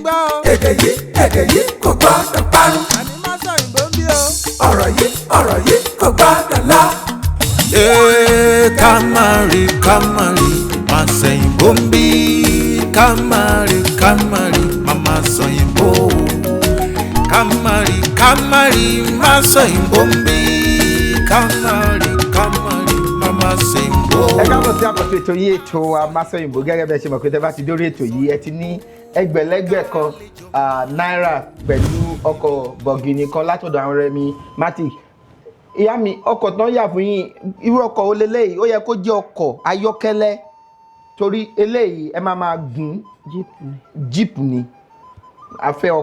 gbọ́ o. Èdè yìí, èdè yìí kò gbọ́dọ̀ parun. Àní má sọ òyìnbó ń bí o. Ọ̀rọ̀ yìí, ọ̀rọ̀ yìí kò gbọ́dọ̀ lọ. Ee, ká má rí, ká má rí, má sẹ̀yìnbó ń bí. Ká má rí, ká má rí, má má sọ̀yìnbó. Ká má rí, ká má rí, má sọ̀yìnbó ń bí. Ká má rí, ká má rí, má má sẹ̀yìnbó. Ẹ káàbọ̀ sí àkọ́tún ètò yìí, ètò Amásọ̀yìnbó. Gẹ́gẹ́ bí ẹ ṣe mọ̀ pé tẹ́ bá ti dórí ètò yìí, ẹ ti ní ẹgbẹ̀lẹ́gbẹ̀ kan náírà pẹ̀lú ọkọ̀ bọ̀gìnì kan látọ̀dọ̀ àwọn Rẹ̀mí Matic. Ìyá mi, ọkọ̀ tán yà fún yín, irú ọkọ̀ wo leléyìí? Ó yẹ kó jẹ́ ọkọ̀ ayọ́kẹ́lẹ́, torí eléyìí ẹ máa máa gùn. Jíìpù ni. Jíìpù ni àfẹ́ ọ.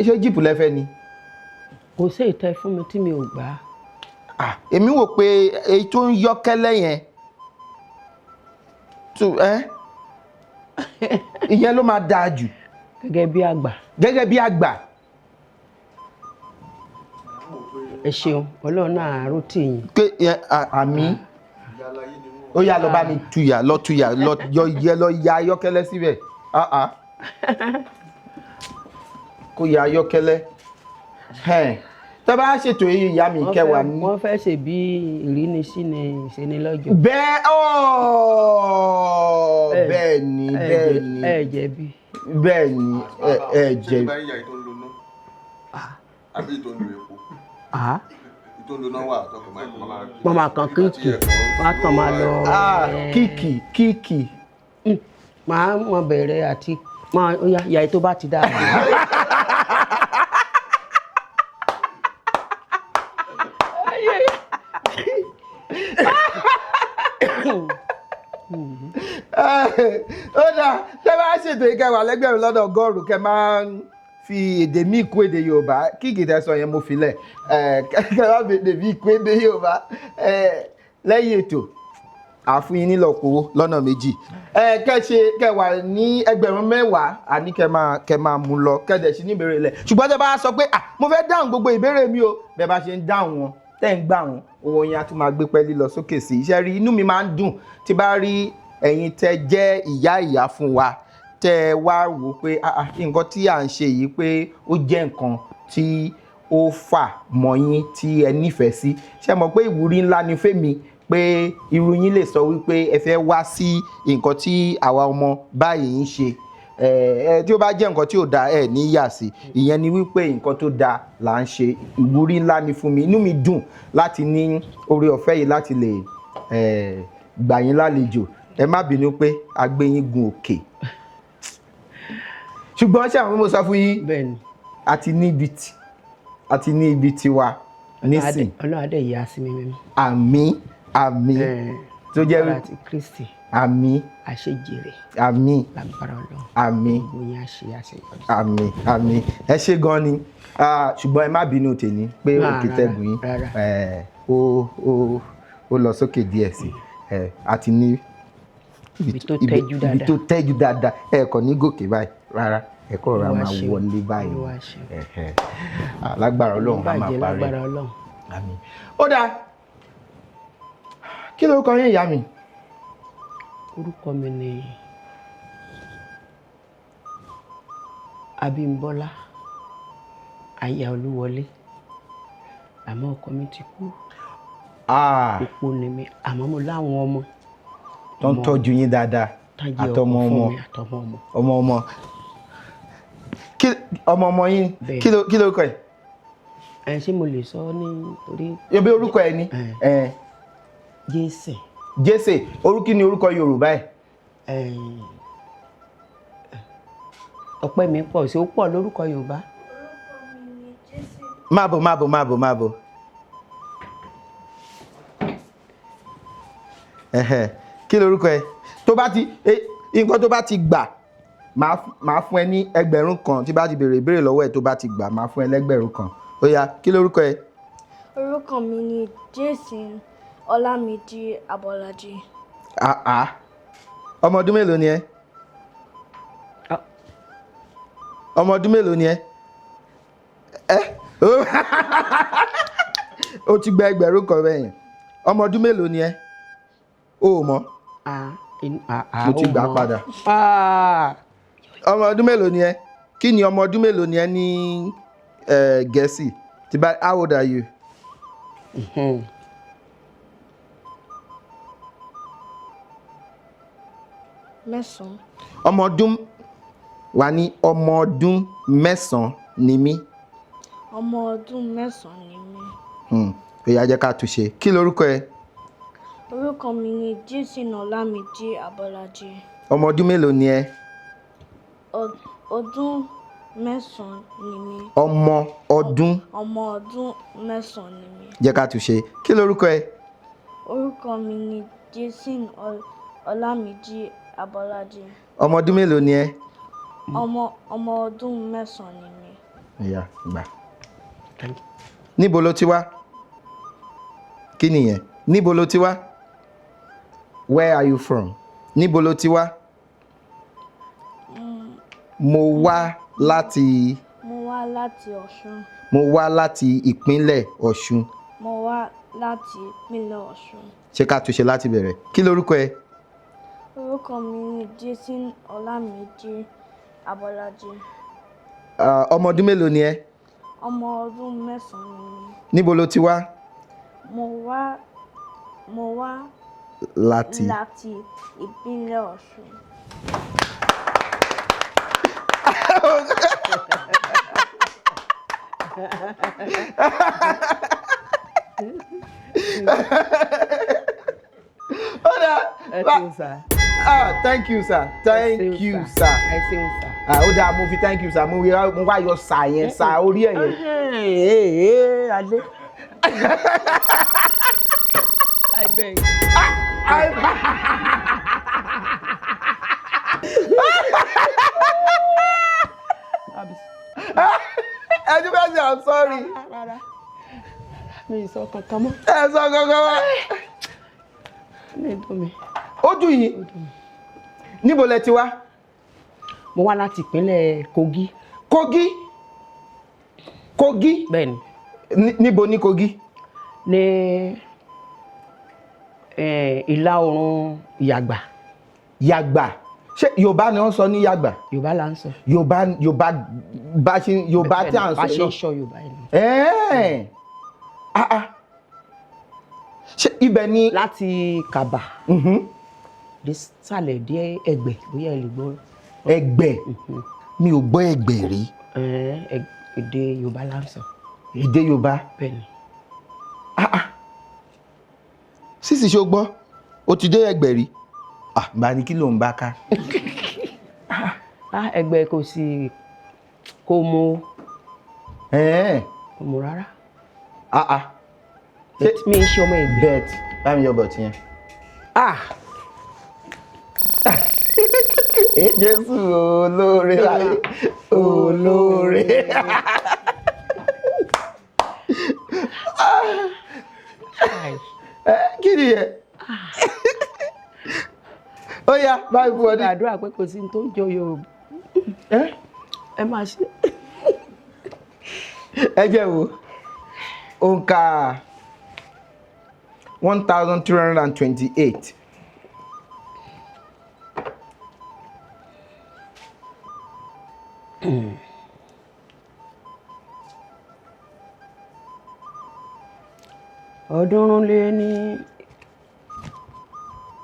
Ṣé jíìpù lẹ́fẹ́ ni? Kò sí ìtẹ́ fún mi tí mi ò gbà á. Ah, èmi wò pé èyí tó ń yọ́kẹ́lẹ́ yẹn tó ẹ́ ìyẹn ló máa dáa jù. Gẹ́gẹ́ bí àgbà. Gẹ́gẹ́ bí àgbà. Ẹ ṣeun, Ọlọ́run náà àárò tì yín. Pé àmì ó yá, lọ bá mi tuyà, lọ tuyà, lọ yọ yẹ, lọ ya ayọ́kẹ́lẹ́ síbẹ̀. Ah, ah. Kó ya ayọ́kẹ́lẹ́. Ẹn, tẹ́ bá ṣètò yìí, ìyá mi, Wọ́n kẹwàá ní. Wọ́n fẹ́ ṣe bí ìrínisí ni ìṣenilọ́jọ́. Bẹ́ẹ̀ ọ́, bẹ́ẹ̀ ni, bẹ́ẹ̀ ni. Ẹ jẹ̀bi. Bẹ́ẹ̀ ni, ẹ jẹ́. Ṣé bá yíyá ètò ń lo ná àbí ètò ń lo epo? Ah, Ètò ń lo ná wà tọkọ máa máa. Wọ́n máa kan kick, wọ́n á tàn máa lọ. Ah, kick, kick. Màá mọ bẹ̀rẹ̀ àti máa ó yá ìyá tó bá ti dáa. Ó dáa, tẹ́ bá ṣètò ìkẹwàá lẹ́gbẹ̀rún lọ́dọ̀ 100, kẹ́ máa ń fi èdè míì kún èdè Yorùbá. Kick tẹ́ sọ yẹn, mo filẹ̀ ẹ̀, kẹ́ máa fi èdè míì kún èdè Yorùbá. Ẹ̀ lẹ́yìn ètò, àfún yín nílọ̀pọ̀ lọ́nà 2. Ẹ kẹ́ ṣe kẹ́ wà ní 10,000, àní kẹ́ máa mú lọ, kẹ́ dẹ̀ sí ní ìbéèrè lẹ̀. Ṣùgbọ́n tẹ́ bá sọ pé, "Ah, mo fẹ́ dáhùn gbogbo ìbéèrè mi o," bẹ́ẹ̀ bá ṣe ń dáhùn wọn, tẹ́ ń gbà wọn, owó yẹn á tún máa gbé pẹ́ẹ́lí lọ sókè sí. Iṣẹ́ rí, inú mi máa ń dùn tí bá rí ẹ̀yin tẹ́ jẹ́ ìyá ìyá fún wa, tẹ́ ẹ wá wò pé, ah, ah, nǹkan tí à ń ṣe yìí, pé ó jẹ́ nǹkan tí ó fà mọ́ yín, tí ẹ nífẹ̀ẹ́ sí. Ṣé mọ̀ pé ìwúrí ńlá ni fẹ́mi pé irú yín lè sọ wípé ẹ fẹ́ wá sí nǹkan tí àwa ọmọ báyìí ń ṣe. Ẹ ẹ tí ó bá jẹ́ nǹkan tí ò dáa, ẹ ní yà sí. Ìyẹn ni wípé nǹkan tó dáa là ń ṣe. Ìwúrí ńlá ni fún mi. Inú mi dùn láti ní oore ọ̀fẹ́ yìí láti lè gbà yín lálejò. Ẹ má bínú pé a gbé yín gun òkè, ṣùgbọ́n ṣé àwọn mo sọ fún yín? Bẹ́ẹ̀ni. A ti ní ibi tiwa nísìn. Ọlọ́run adé yà sí mi mímọ́. Àmín, àmín. Tó jẹ́ Agbára ti Kristi. Àmín. Àṣejèrè. Àmín. Lágbára Ọlọ́run. Àmín. Gbogbo yín á ṣe àṣeyọrí. Àmín, àmín. Ẹ ṣé gan ni. Ah, ṣùgbọ́n ẹ má bínú tèmi pé Ah, òkè rárá, tẹ́gùn yín rárá. ó lọ sókè díẹ̀ sí ẹ. A ti ní Ibi tó tẹ́jú ibi dáadáa. tó tẹ́jú dáadáa. Ẹ kàn ní gòkè báyìí rárá, ẹ kọ́ ra Olúwa máa ṣeun. wọlé báyìí. Olúwa ṣeun. Ẹ̀hẹ̀. Ah, lágbára Ọlọ́run, a máa Bàjẹ́ parí. lágbára Ọlọ́run. Àmín. Ó dáa, kí lórúkọ yín, ìyá mi? Orúkọ mi ni Abímbọ́lá aya Olúwọlé, àmọ́ ọkọ mi ti kú. Ah, Opó ni mi, àmọ́ mo láwọn ọmọ tó ń tọ́jú yín dáadáa. Tán jẹ́ Àtọmọ ọkọ ọmọ. fún mi, àtọmọ ọmọ. Ọmọ ọmọ, kí ọmọ ọmọ yín? Bẹ́ẹ̀. Kí lórúkọ ẹ? Ẹ ṣé, mo lè sọ ọ́ ní orí? Ebi orúkọ ẹ ni ẹ? Jésè. Jésè. Orúkí ni orúkọ Yorùbá ẹ? Ọpẹ́ mi pọ̀ sí, ó pọ̀ lórúkọ Yorùbá. Máa bọ̀, máa bọ̀, máa bọ̀, máa bọ̀. Ẹhẹ́, kí lorúkọ ẹ? Tó bá ti nǹkan tó bá ti gbà, máa fún ẹ ní 1,000. Tí bá ti béèrè ìbéèrè lọ́wọ́ ẹ, tó bá ti gbà, máa fún ẹ lẹ́gbẹ̀rún 1. Ó yá, kí lorúkọ ẹ? Orúkọ mi ni Jason Ọlámídé Abọ́lájí. Ah ah, ọmọ ọdún mélòó ni ẹ? Ah. Ọmọ ọdún mélòó ni ẹ? Ẹ ó ti gba 1,000 bẹ́ẹ̀ yẹn. Ọmọ ọdún mélòó ni ẹ? O ò mọ̀? Ah, ah, ah, Mo ti ó gbà mọ̀. padà. Ah, Ọmọ ọdún mélòó ni ẹ? Kí ni ọmọ ọdún mélòó ni ẹ ní Gẹ̀ẹ́sì? Tí bá, how old are you? 9. Ọmọ ọdún wà ní ọmọ ọdún 9 ni mí. Ọmọ ọdún 9 ni mí. Ó yá, jẹ́ ká túnṣe. Kí lorúkọ ẹ? Orúkọ mi ni Jason Ọlámídé Abọ́lájí. Ọmọ ọdún mélòó ni ẹ? Ọdún 9 ni mí. Ọmọ ọdún. Ọmọ ọdún 9 ni mí. Jẹ́ ká túnṣe. Kí lorúkọ ẹ? Orúkọ mi ni Jason Ọlámídé Abọ́lájí. Ọmọ ọdún mélòó ni ẹ? Ọmọ ọdún 9 ni mí. Ìyá gbà. Níbo ló ti wá? Kí nìyẹn? Níbo ló ti wá? Where are you from? Níbo ló ti wá? Mo wá láti. Mo wá láti Ọ̀ṣun. Mo wá láti ìpínlẹ̀ Ọ̀ṣun. Mo wá láti ìpínlẹ̀ Ọ̀ṣun. Ṣé ká túnṣe láti bẹ̀rẹ̀? Kí lorúkọ ẹ? Orúkọ mi ni Jason Ọlámídé Abọ́lájí. Ọmọ ọdún mélòó ni ẹ? Ọmọ ọdún 9 ni mí. Níbo ló ti wá? Mo wá Láti. láti ìpínlẹ̀ Ọ̀ṣun. Ó dáa. Ẹ ṣeun sir. Ah, thank you sir, thank you sir. Ẹ ṣeun sir. Ah, ó dáa, mo fi thank you sir, mo wá yọ sir yẹn, sir orí ẹ̀ yẹn. Ee, adé. I beg. Ẹ tún fẹ́ sẹ́ I'm sorry. Rárá. Mi ì sọ kankan mọ́. Ẹ sọ kankan wá. Mi dùn mí. Ó dùn yín. Níbo lẹ ti wá? Mo wá láti ìpínlẹ̀ Kogi. Kogi. Kogi. Bẹ́ẹ̀ni. Níbo ní Kogi? Ní ìlà oòrùn Yàgbà. Yàgbà. Ṣé Yorùbá ni wọ́n sọ ní Yàgbà? Yorùbá là ń sọ. Yorùbá, Yorùbá bá ṣe Yorùbá tí à ń sọ Bá ṣe ń náà. sọ Yorùbá yìí. Ẹ́ẹ̀. Ah ah. Ṣé ibẹ̀ ni. Láti Kàbà. Dé sàlẹ̀ dé Ẹ̀gbẹ́, bóyá ẹ lè gbọ́. Ẹ̀gbẹ́. Mi ò gbọ́ Ẹ̀gbẹ́ rí. Èdè Yorùbá là ń sọ. Èdè Yorùbá. Bẹ́ẹ̀ni. Ah ah. Sísì, ṣó gbọ́? O ti dé Ẹ̀gbẹ́ rí? Ah, bá ní kí ló ń bá ká? Ah, Ẹ̀gbẹ́ kò sí kò mú kò mú rárá. Ah ah. Mi ń ṣe ọmọ Ẹ̀gbẹ́. Bet bá mi yọ bọ̀ tiẹ̀. Ah. Ẹ Jésù olóore láyé olóore. Ẹ kí ni yẹ? Ó yá, báyìí fún ọ ní. Gbàdúrà pé kò sí ní tó ń jọ Yorùbá. Ẹ máa ṣe. Ẹ jẹ́ wo òǹkà 1328.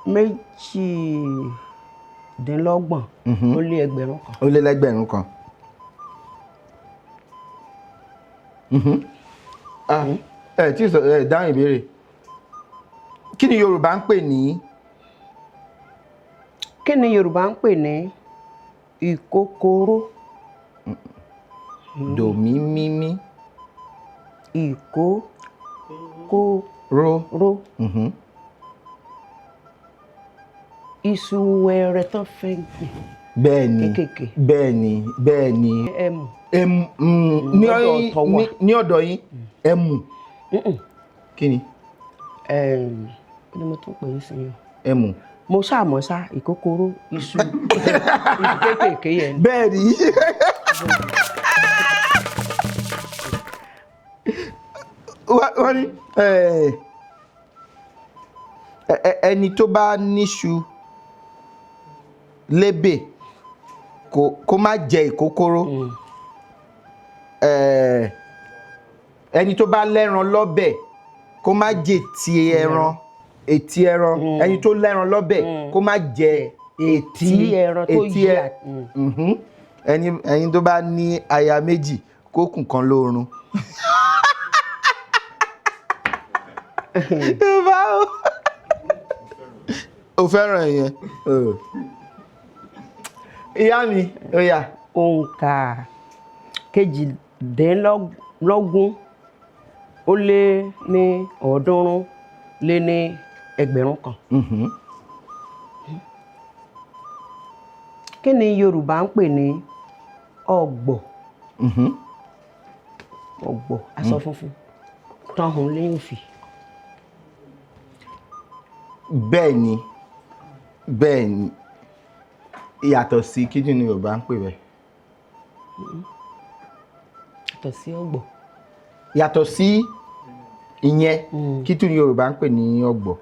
328. Ó lé lẹ́gbẹ̀rún kan. Ah, ẹ tí sọ ẹ dáhùn ìbéèrè. Kí ni Yorùbá ń pè ní? Kí ni Yorùbá ń pè ní ìkókóró? Dòmímímí. Ìkókóró. Ró. Iṣu wẹrẹ tán fẹ́ gbìn. Bẹ́ẹ̀ni. Kékèké. Bẹ́ẹ̀ni, bẹ́ẹ̀ni. Ẹmu. Ẹmu Lọ́dọ̀ tọwa. Ní ọ̀dọ̀ yín ẹmu. Kí ni? Kí ni mo tún pè é sí yẹn? Ẹmu. Mo ṣàmọ̀ ṣá, ìkókóró, iṣu iṣu kékèké yẹn. Bẹ́ẹ̀ni. Wọ́n ní ẹni tó bá níṣu lébè Kó má jẹ ìkókóró. Ẹni tó bá lẹ́ran lọ́bẹ̀ kó má jẹ ti ẹran, etí ẹran. Ẹni tó lẹ́ran lọ́bẹ̀ kó má jẹ etí Etí ẹran tó etí yí Mhm. Ẹni tó bá ní aya méjì kó kùn kan lóorun. Yorùbá o, o fẹ́ràn ìyẹn o. Ìyá mi, ó yá. Òǹkà 38 ó lé ní 300 lé ní 1000. Kí ni Yorùbá ń pè ní ọ̀gbọ̀? Ọ̀gbọ̀, aṣọ funfun tán hun lẹ́yìn òfì. Bẹ́ẹ̀ ni, bẹ́ẹ̀ ni. Yàtọ̀ sí kí ni Yorùbá ń pè bẹ́ẹ̀? Yàtọ̀ sí ọ̀gbọ̀. Yàtọ̀ sí ìyẹn, kí tún ni Yorùbá ń pè ní ọ̀gbọ̀?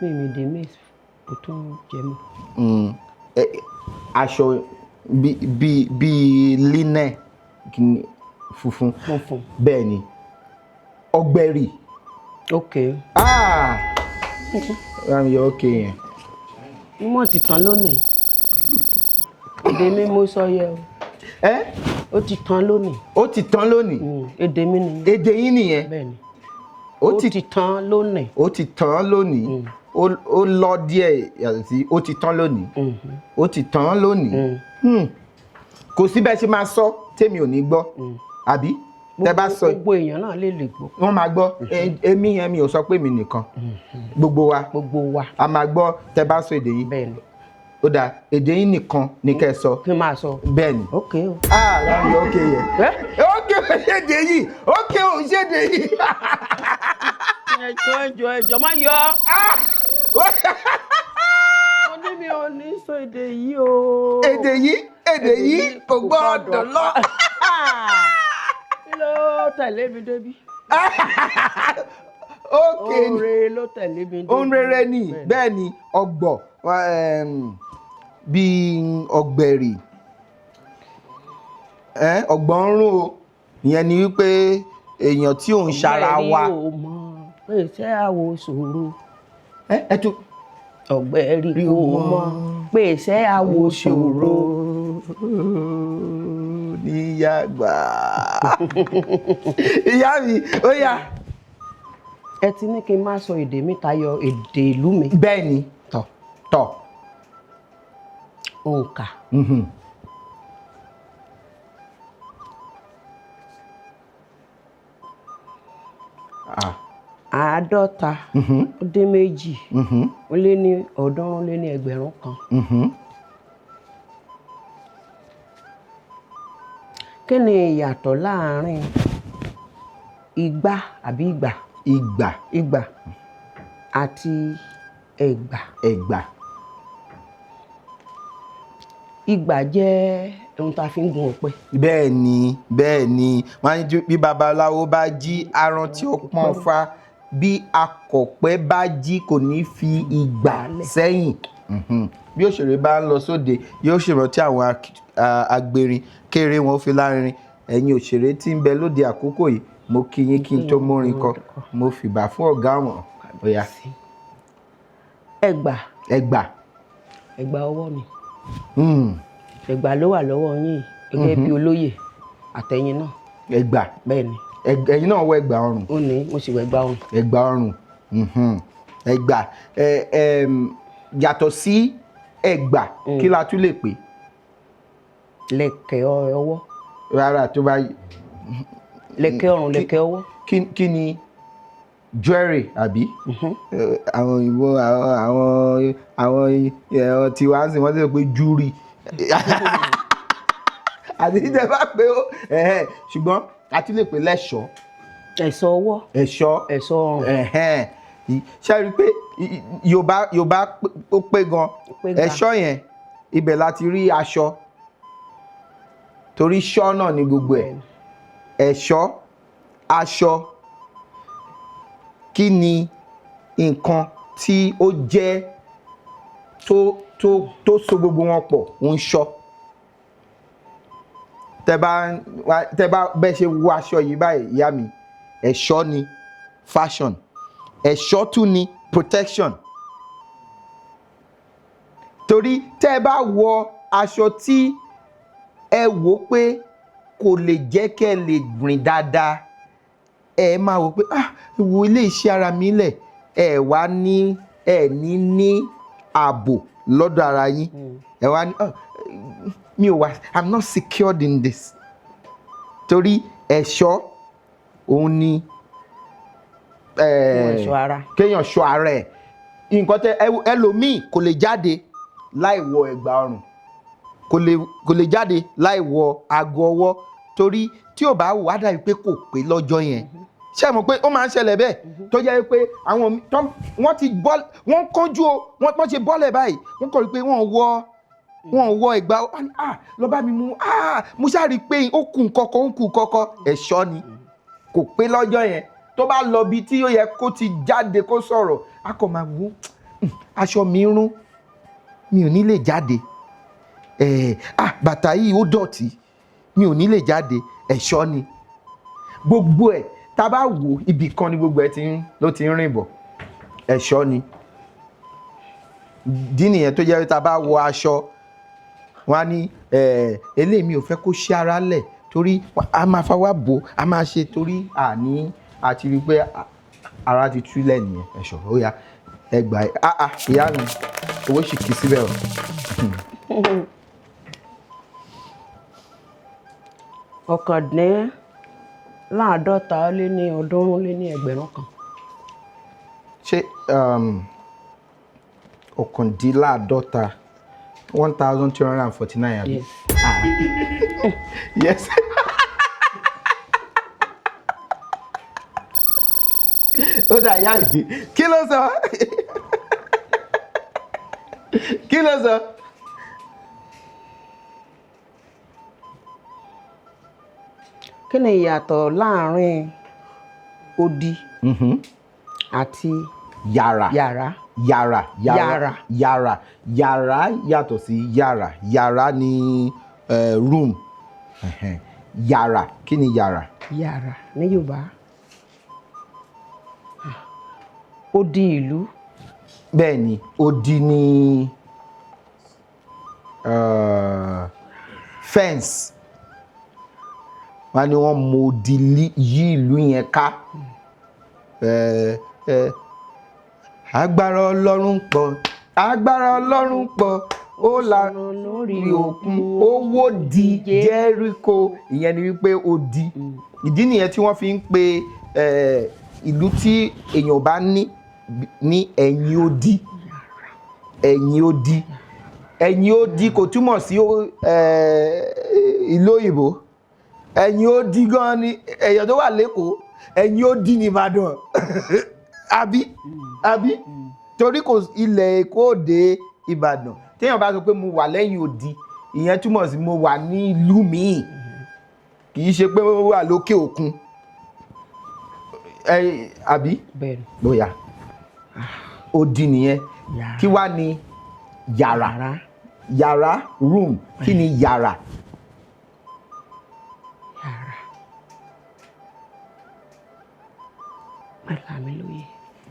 Mímì dé maize kò tún jẹ mọ́. Aṣọ bí linen funfun. Funfun. Bẹ́ẹ̀ ni, ọ̀gbẹ̀rì. Ok. Ah, rámi yọ ókè yẹn. Mímọ̀ ti tán lónìí. Èdè mi mo sọ yẹ o. Ẹ Ó ti tán lónìí. Ó ti tán lónìí. Èdè mi nìyẹn. Èdè yín nìyẹn. Bẹ́ẹ̀ ni. Ó Ó ti ti tán lónìí. Ó ti tán lónìí. Ó lọ díẹ̀ yàtọ̀ sí ó ti tán lónìí. Ó ti tán lónìí. Kò sí bẹ́ẹ̀ ṣe máa sọ tèmi ò ní gbọ́, àbí tẹ bá sọ Gbogbo èèyàn náà lè gbọ́. Wọ́n máa gbọ́. Èmi yẹn, mi ò sọ pé mi nìkan, gbogbo wa. Gbogbo wa. A máa gbọ́ tẹ bá sọ èdè yìí. Bẹ́ẹ̀ ni. Ó dáa, èdè yín nìkan ni kẹ́ ẹ sọ. Kí n máa sọ. Bẹ́ẹ̀ ni. Ok o. Ah, láàrin ókè yẹn. Ẹ́? Ókè ò ṣèdè yìí, ókè ò ṣèdè yìí. Ẹjọ́, ẹjọ́, ẹjọ́, má yọ. Mo ní mi ò ní sọ èdè yìí o. Èdè yìí, èdè yìí kò gbọ́dọ̀ lọ. Kí ló tẹ̀lé mi débi? Ókè ni. Oore ló tẹ̀lé mi débi. Ohun rere ni. Bẹ́ẹ̀ ni, ọ̀gbọ̀, bíi ọ̀gbẹ̀rì, ọ̀gbọ̀nrún o, ìyẹn ni wípé èèyàn tí ò ń ṣara wa. Ọ̀gbẹ̀rì ò mọ̀ pé iṣẹ́ àwo ṣòro. Ẹ tún. Ọ̀gbẹ̀rì kò mọ̀ pé iṣẹ́ àwo ṣòro. Níyàgbà ìyá mi, ó yá. Ẹ ti ní kí n má sọ èdè mi tayọ èdè ìlú mi. Bẹ́ẹ̀ ni, tọ̀ tọ̀. Òǹkà. Ah. 52 ó dín méjì ó lé ní 300 lé ní 1000. Kí ni ìyàtọ̀ láàárín igbá àbí ìgbà? Ìgbà. Ìgbà àti ẹ̀gbà. Ẹ̀gbà. Ìgbà jẹ́ ohun tá a fi ń gun ọ̀pẹ. Bẹ́ẹ̀ ni, bẹ́ẹ̀ ni. Wọ́n á ní bí babaláwo bá jí aran tí ó pọ́n fa, bí akọ̀pẹ bá jí kò ní fi ìgbà sẹ́yìn. Bí òṣèré bá ń lọ sóde yóò ṣèrántí àwọn agbèrin kéré wọn ó fi lárinrin. Ẹ̀yin òṣèré tí ń bẹ lóde àkókò yìí, mo kí yín kí n tó mórin kọ, mo fìbà fún ọ̀gá wọn. Ó yá. Ẹ̀gbà. Ẹ̀gbà. Ẹ̀gbà ọwọ́ mi. Ẹ̀gbà ló wà lọ́wọ́ yín gẹ́gẹ́ bí olóyè àtẹ̀yìn náà. Ẹ̀gbà. Bẹ́ẹ̀ ni. Ẹ̀yin náà wọ ẹ̀gbà ọrùn. Ó ní mo sì wọ ẹ̀gbà ọrùn. Ẹ̀gbà ọrùn. Ẹ̀gbà. Yàtọ̀ sí ẹ̀gbà, kí la tún lè pè? Lẹ̀kẹ̀ ọwọ́. Rárá, tó bá. Lẹ̀kẹ̀ ọrùn, lẹ̀kẹ̀ ọwọ́. Kí ni jewelry àbí? Àwọn òyìnbó, àwọn tiwa ń sìn, wọ́n ti sọ pé jewelry. Àti tẹ bá pé ó, ṣùgbọ́n a tún lè pè lẹ́ṣọ̀ọ́. Ẹ̀ṣọ́ ọwọ́. Ẹ̀ṣọ́. Ẹ̀ṣọ́ ọrùn. Ṣé ẹ rí i pé Yorùbá ó pé gan. Pé gan. Ẹ̀ṣọ́ yẹn, ibẹ̀ la ti rí aṣọ. Torí ṣọ́ náà ni gbogbo ẹ̀. Ẹ̀ṣọ́, aṣọ. Kí ni nǹkan tí ó jẹ́ tó so gbogbo wọn pọ̀ ń ṣọ́. Tẹ bá bẹ́ẹ̀ ṣe wọ aṣọ yìí báyìí, ìyá mi, ẹ̀ṣọ́ ni fashion, ẹ̀ṣọ́ tún ni protection, torí tẹ́ bá wọ aṣọ tí ẹ wò pé kò lè jẹ́ kẹ́ ẹ lè rìn dáadáa, ẹ máa wò pé, ah, wo ilé iṣẹ́ ara mi lẹ̀, ẹ wá ní ẹ ní ààbò lọ́dọ̀ ara yín. Ẹ wá ní, "Ah, mi ò wá, I'm not secured in this," torí ẹ̀ṣọ́ òun ni Kéèyàn ṣọ́ ara. Kéèyàn ṣọ́ ara ẹ̀. Nǹkan tẹ ẹlòmíì kò lè jáde láì wọ ẹ̀gbà ọrùn, kò lè jáde láì wọ aago ọwọ́, torí tí ò bá wò á dàbí pé kò pé lọ́jọ́ yẹn. Ṣé ẹ mọ̀ pé ó máa ń ṣẹlẹ̀ bẹ́ẹ̀, tó jẹ́ pé àwọn wọ́n ti bọ́, wọ́n kánjú o, wọ́n ṣe bọ́lẹ̀ báyìí, wọ́n kọ̀ rí pé wọ́n wọ ẹ̀gbà. Ah, lọ bá mi mú. Ah, mo ṣáà rí i pé ó kù kọ́kọ́, ó kù kọ́kọ́. Ẹ̀ṣọ́ ni kò pé lọ́jọ́ yẹn. Tó bá lọ bí tí ó yẹ kó ti jáde kó sọ̀rọ̀, a kò máa wú aṣọ mi rún, mi ò ní lè jáde ẹ̀. Ah, bàtà yìí ó dọ̀tí, mi ò ní lè jáde. Ẹ̀ṣọ́ ni gbogbo ẹ̀. Tá a bá wò, ibì kan ni gbogbo ẹ̀ ti ń ló ti ń rìn bọ̀. Ẹ̀ṣọ́ ni dí nìyẹn tó jẹ́ pé tá a bá wọ aṣọ, wọn á ní ẹ̀ eléyìí mi ò fẹ́ kó ṣí ara lẹ̀, torí a máa fa wá bò, a máa ṣe, torí àní àti rí i pé ara ti túlẹ̀ nìyẹn. Ẹ̀ṣọ́. Ó yá, ẹ gbà ẹ. Ah ah, ìyá mi, owó sì kì í síbẹ̀ o. 349,300. Ṣé 49, 1,249, àbí? Yes. Ah. Yes. Ó dà, ìyá mi, kí ló sọ? Kí ló sọ? Kí ni ìyàtọ̀ láàárín odi àti Yàrá. Yàrá? Yàrá, yàrá. Yàrá. Yàrá, yàrá yàtọ̀ sí yàrá. Yàrá ni room. Ẹhẹn. Yàrá, kí ni yàrá? Yàrá ní Yorùbá, odi ìlú. Bẹ́ẹ̀ ni, odi ni fence. Wọ́n ní wọ́n mọ odi yí ìlú yẹn ká. Agbára Ọlọ́run pọ̀, agbára Ọlọ́run pọ̀, ó la lórí òkun, ó wó di Jẹ́ríkò. Ìyẹn ni wípé odi. Ìdí nìyẹn tí wọ́n fi ń pe ìlú tí èèyàn bá ní ẹ̀yìn odi, ẹ̀yìn odi. Ẹ̀yìn odi kò túmọ̀ sí ìlú òyìnbó. Ẹ̀yìn odi gan ni èèyàn tó wà lẹ́kọ̀ọ́, ẹ̀yìn odi ní Ìbàdàn, àbí? Àbí? Torí kò ilẹ̀ Èkó òde Ìbàdàn. Téèyàn bá sọ pé mo wà lẹ́yìn odi, ìyẹn túmọ̀ sí mo wà ní ìlú míì, kì í ṣe pé mo wà lókè òkun ẹ, àbí? Bẹ́ẹ̀ ni. Bóyá odi nìyẹn. Yàrá. Kí wá ní yàrá? Yàrá. Yàrá, room. Kí ni yàrá? Yàrá, má là mí lóye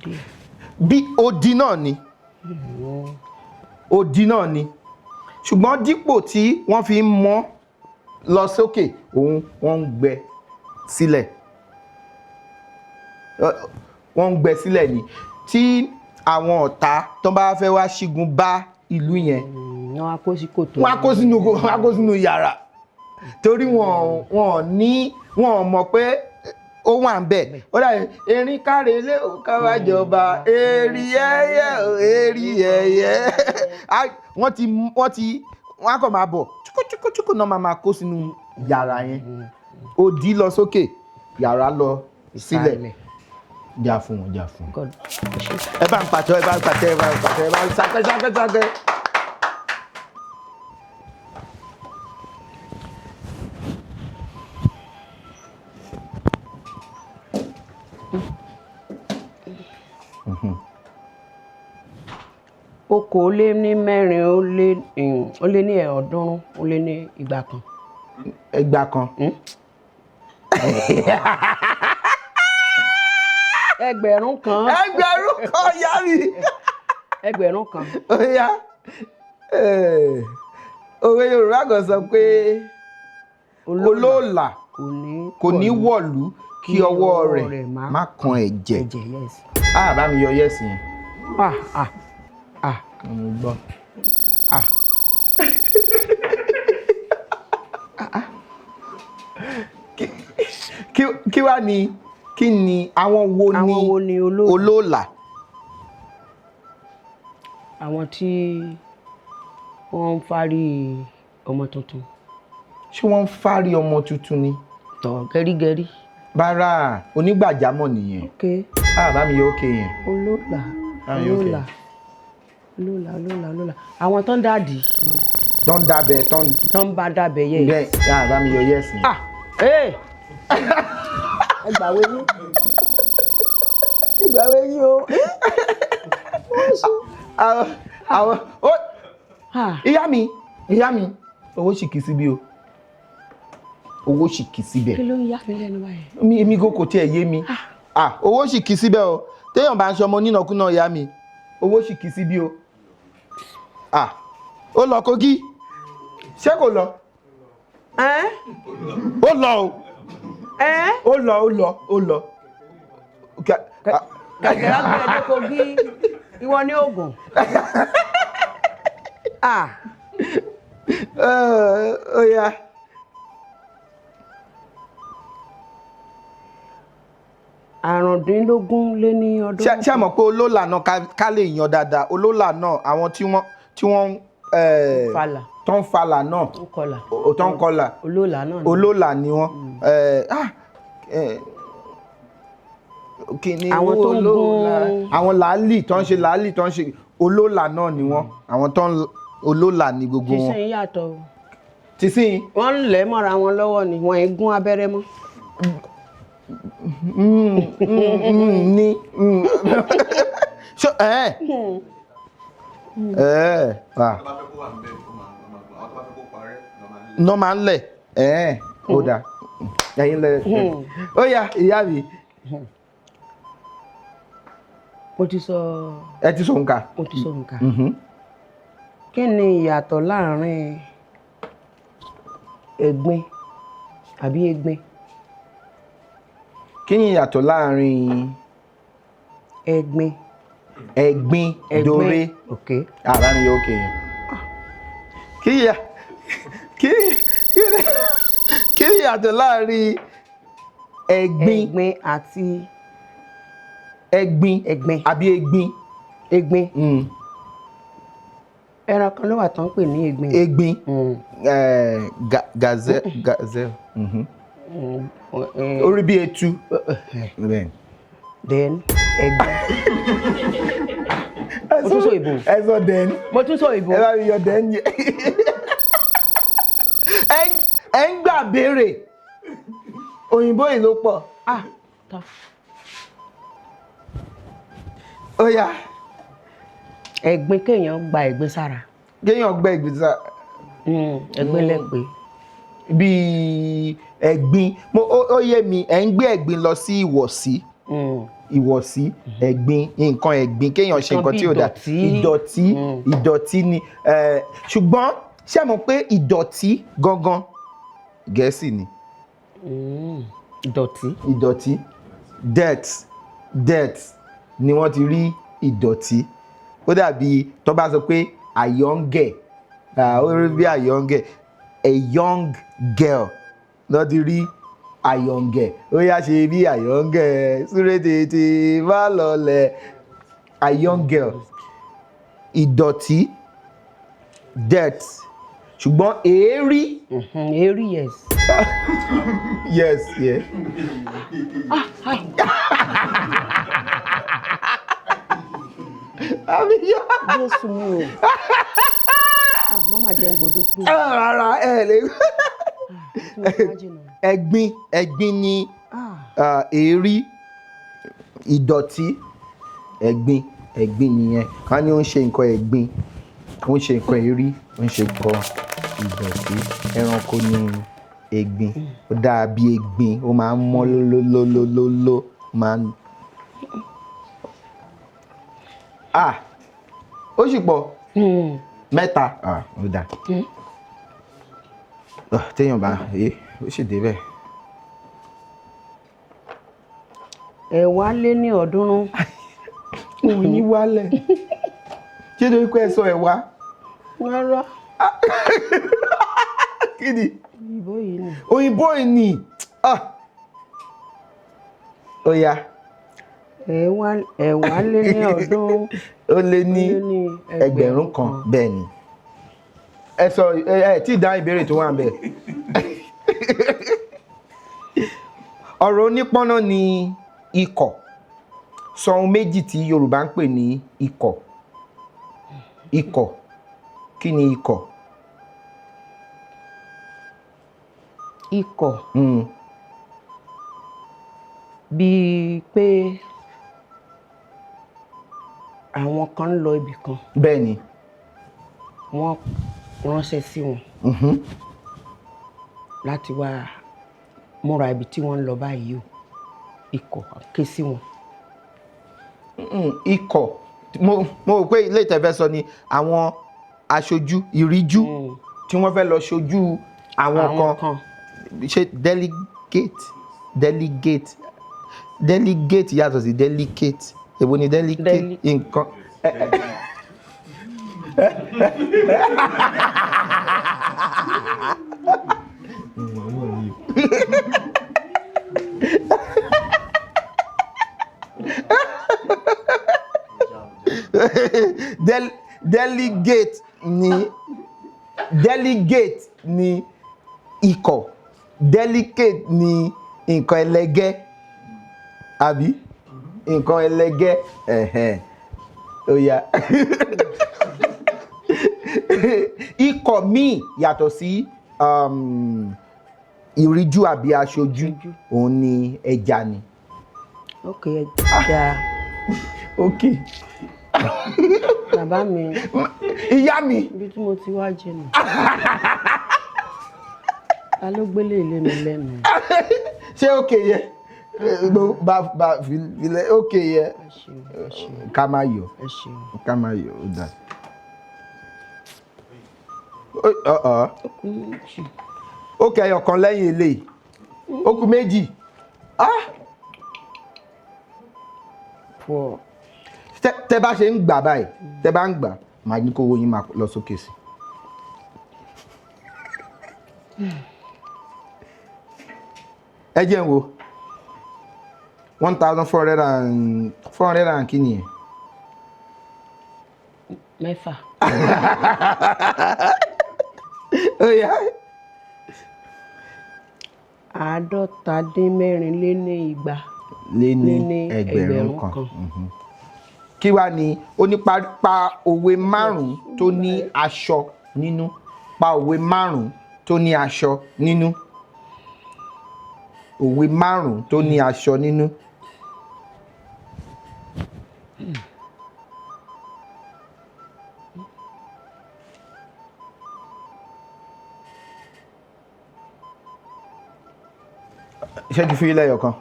díẹ̀. Bí odi náà ni, odi náà ni, ṣùgbọ́n dípò tí wọ́n fi ń mọ́ lọ sókè, òun wọ́n ń gbẹ sílẹ̀. Wọ́n ń gbẹ sílẹ̀ ni tí àwọn ọ̀tá tó bá fẹ́ wá ṣígun bá ìlú yẹn, Wọ́n á kó sí kòtò. Wọ́n á kó sínú yàrá, torí wọn ní wọn mọ̀ pé ó wà ń bẹ̀. Ó dàbí erin káre ilé káwájọba eri ẹyẹ o, eri ẹyẹ. Wọ́n ti wọ́n á kàn máa bọ̀ chúkúchúkúchúkú náà, máa kó sínú yàrá yẹn. Odi lọ sókè, yàrá lọ sílẹ̀. Ìsàlẹ̀. Jà fún wọn, jà fún wọn. God. Ẹ bá ń pàtẹ, ẹ bá ń pàtẹ, ẹ bá ń pàtẹ, ẹ bá ń sákẹ́ sákẹ́ sákẹ́. 346 200. 200. 1000. 1000 ìyá mi. 1000. Ó yá. Òwe Yorùbá kan sọ pé olóòlà kò ní wọ̀lú kí ọwọ́ rẹ̀ má kan ẹ̀jẹ̀. Ẹ̀jẹ̀, yes. Ah, bá mi yọ yes yẹn. Ah ah ah. Mo gbọ́. Ah. Kí wá ni, kí ni àwọn wo ni Àwọn wo ni olóòlà? Olóòlà. Àwọn tí wọ́n ń fárí ọmọ tuntun. Ṣé wọ́n ń fárí ọmọ tuntun ni? Tọ̀ gẹ́rígẹ́rí. Bára onígbàjámọ̀ nìyẹn. Ok. Ah, bá mi yọ ókè yẹn. Olóòlà. Ah, yóò Olóòlà. Olóòlà, olóòlà, olóòlà. Àwọn tó ń dàdí. Tó ń dábẹ́, tó ń. Tó ń bá dábẹ́ yẹ. Bẹ́ẹ̀, ah, bá mi yọ yes yẹn. Ah, ee. Ẹ gbàwé yín. Ẹ gbàwé yín o. Àwọn ó. Ìyá mi, ìyá mi, owó sì kì í síbí o. Owó sì kì í síbẹ̀. Kí ló ń yá mi lẹ́nu báyìí? Èmi kò tiẹ̀ yé mi. Ah, owó sì kì í síbẹ̀ o. Téèyàn bá ń ṣọmọ onínàkúnà ìyá mi, owó sì kì í síbí o. Ah, ó lọ Kogi. Ṣé kò lọ? Ó lọ o. Ó lọ, ó lọ, ó lọ. Kẹ̀kẹ́ lágbẹ̀ẹ́ dé Kogi, ìwọ ní Ògùn. Ah. Ó yá. 325. Ṣé mọ̀ pé olólà náà ká lè yan dáadáa, olólà náà àwọn tí wọ́n falà, tó ń falà náà, tó ń kọlà, olólà náà ni, olólà ni wọ́n. Kí ni Àwọn tó ń olólà? gún- Àwọn làálì tó ń ṣe làálì tó ń ṣe olólà náà ni wọ́n. Àwọn tó ń olólà ni gbogbo wọn. Tìsín yàtọ̀ o. Tìsín. Wọ́n ń lẹ̀ mọ́ra wọn lọ́wọ́ ni, wọ́n ń gún abẹ́rẹ́ mọ́. Ní ṣó ẹ ẹ wà. Nọ́ máa ń lẹ̀ ẹ̀ ó dáa ẹ̀yin lẹ̀ ó yá ìyá mi. Mo ti sọ. Ẹ ti sọ nǹka. Mo ti sọ nǹka. Kí ni ìyàtọ̀ láàrin ẹ̀gbin àbí egbin? Kí ni ìyàtọ̀ láàrin ẹ̀gbin? Ẹ̀gbin dore. Ok. Àbá mi yóò kéèyàn. Kí ni ìyàtọ̀ láàrin ẹ̀gbin? Ẹ̀gbin àti ẹ̀gbin. Ẹ̀gbin. Àbí egbin. Egbin. Ẹran kan ló wà tán pè ní egbin. Egbin. Gazelle. Gazelle. Orí bí etu. Then ẹ̀gbin. Mo tún sọ ìbò. Ẹ sọ then. Mo tún sọ ìbò. Ẹ bá mi yọ then yẹn. Ẹ ń gbà béèrè. Òyìnbó yìí ló pọ̀. Ah, ta. Ó yá. Ẹ̀gbin kéèyàn gba ẹ̀gbin sára. Kéèyàn gba ẹ̀gbin sára. Ẹ̀gbin lẹ́gbin. Bíi ẹ̀gbin, ó yé mi, ẹ̀ ń gbé ẹ̀gbin lọ sí ìwọ̀sí. Ìwọ̀sí, ẹ̀gbin, nǹkan ẹ̀gbin, kéèyàn ṣe nǹkan tí ò dáa. Ìdọ̀tí, ìdọ̀tí ni. Ṣùgbọ́n ṣé ẹ mọ̀ pé ìdọ̀tí gangan Gẹ̀ẹ́sì ni. Ìdọ̀tí. Ìdọ̀tí. Dirt, dirt ni wọ́n ti rí ìdọ̀tí. Ó dàbí tó bá sọ pé a young girl, ó rí bí a young girl, a young girl ló ti rí a young girl. Ó yá ṣe bí a young girl, súré tètè má lọlẹ̀. A young girl. Ìdọ̀tí, dirt. Ṣùgbọ́n èérí. Èérí, yes. Yes, yeah. Ah, hi. Jésù mi o. Ah, mama jẹ́ ń gbọdọ̀ kúrò. Rárá, ẹ lè. Ẹ̀gbin, ẹ̀gbin ni èérí, ìdọ̀tí, ẹ̀gbin, Ẹ̀gbin nìyẹn. Wọ́n ní ó ń ṣe nǹkan ẹ̀gbin, ó ń ṣe nǹkan èérí, ó ń ṣe nǹkan ìdọ̀tí. Ẹranko ni egbin. Ó dáa bí egbin, ó máa ń mọ́ lólólólóló máa ń. Ah, ó sì pọ̀ mẹ́ta. Ah, ó dáa. Ah, téèyàn bá ó sì débẹ̀. Ẹ̀wá lé ní 300. Òun yín wálẹ̀. Ṣé torí pé ẹ sọ ẹ̀wá? Rárá. Kí ni? Òyìnbó yìí ni. Òyìnbó yìí ni. Ah. Ó yá. Ẹ̀wá lé ní 300. Ó lé ní 1,000. Bẹ́ẹ̀ ni. Ẹ sọ ẹ tí ì dáhùn ìbéèrè tó wà ńbẹ̀. Ọ̀rọ̀ onípọ́nná ni ikọ̀. Sọ ohun méjì tí Yorùbá ń pè ní ikọ̀. Ikọ̀. Kí ni ikọ̀? Ikọ̀. Bíi pé àwọn kan ń lọ ibì kan. Bẹ́ẹ̀ ni. Wọ́n ránṣẹ́ sí wọn. Láti wá múra ibi tí wọ́n ń lọ báyìí o. Ikọ̀ ké sí wọn. Ikọ̀ mo rò pé ilé ìtẹ̀fẹ́ sọ ni àwọn aṣojú ìríjú tí wọ́n fẹ́ lọ ṣojú àwọn kan. Ṣé delegate yàtọ̀ sí delicate. Èwo ni delicate? Nǹkan. Delegate ni ikọ̀, delicate ni nǹkan ẹlẹgẹ́, àbí nǹkan ẹlẹgẹ́. Ẹ̀hẹ̀n, ó yá. Ikọ̀ míì yàtọ̀ sí ìríjú àbí aṣojú, òun ni ẹja ni. Ok, ẹja. Ok. Bàbá mi. Ìyá mi. Ibi tí mo ti wá jìnnà. Ta ló gbélé ilé mi lẹ́nu? Ṣé òkè yẹ? Bá filẹ̀ òkè yẹ. Ká má yọ̀. Ká má yọ̀, ó dáa. Ó kẹ ẹyọ kan lẹ́yìn eléyìí. Ó kù méjì. Tẹ bá ṣe ń gbà báyìí, tẹ bá ń gbà, màá ní kó owó yín máa lọ sókè sí. Ẹ jẹ́ n wo 1,400 and 400 and kí ni yẹn? Mẹ́fà. Ó yá. 250. Lé ní 1,000. Kí wá ni ó ní pa òwe márùn-ún tó ní aṣọ nínú. Pa òwe márùn-ún tó ní aṣọ nínú. Òwe márùn-ún tó ní aṣọ nínú. Ṣé kí fi ilé ẹyọ kan?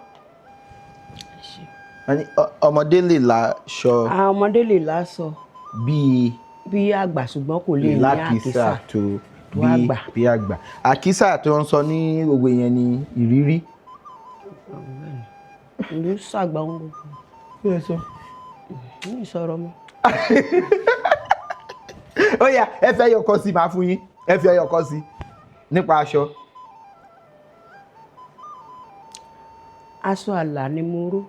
Ọmọdé lè láṣọ. Ọmọdé lè láṣọ. Bí àgbà, ṣùgbọ́n kò lè ní àkísà tó àgbà. Bí àgbà. Àkísà tó ń sọ ní òwe yẹn ni ìrírí. Ìlú ṣàgbà ń gbogbo. Kí ló sọ? Ní ìsọ̀rọ̀ mọ́. Ó yá, ẹ fẹ́ ẹyọ kan sí, màá fún yín. Ẹ fi ẹyọ kan sí nípa aṣọ. Aṣọ àlà ni mo ró.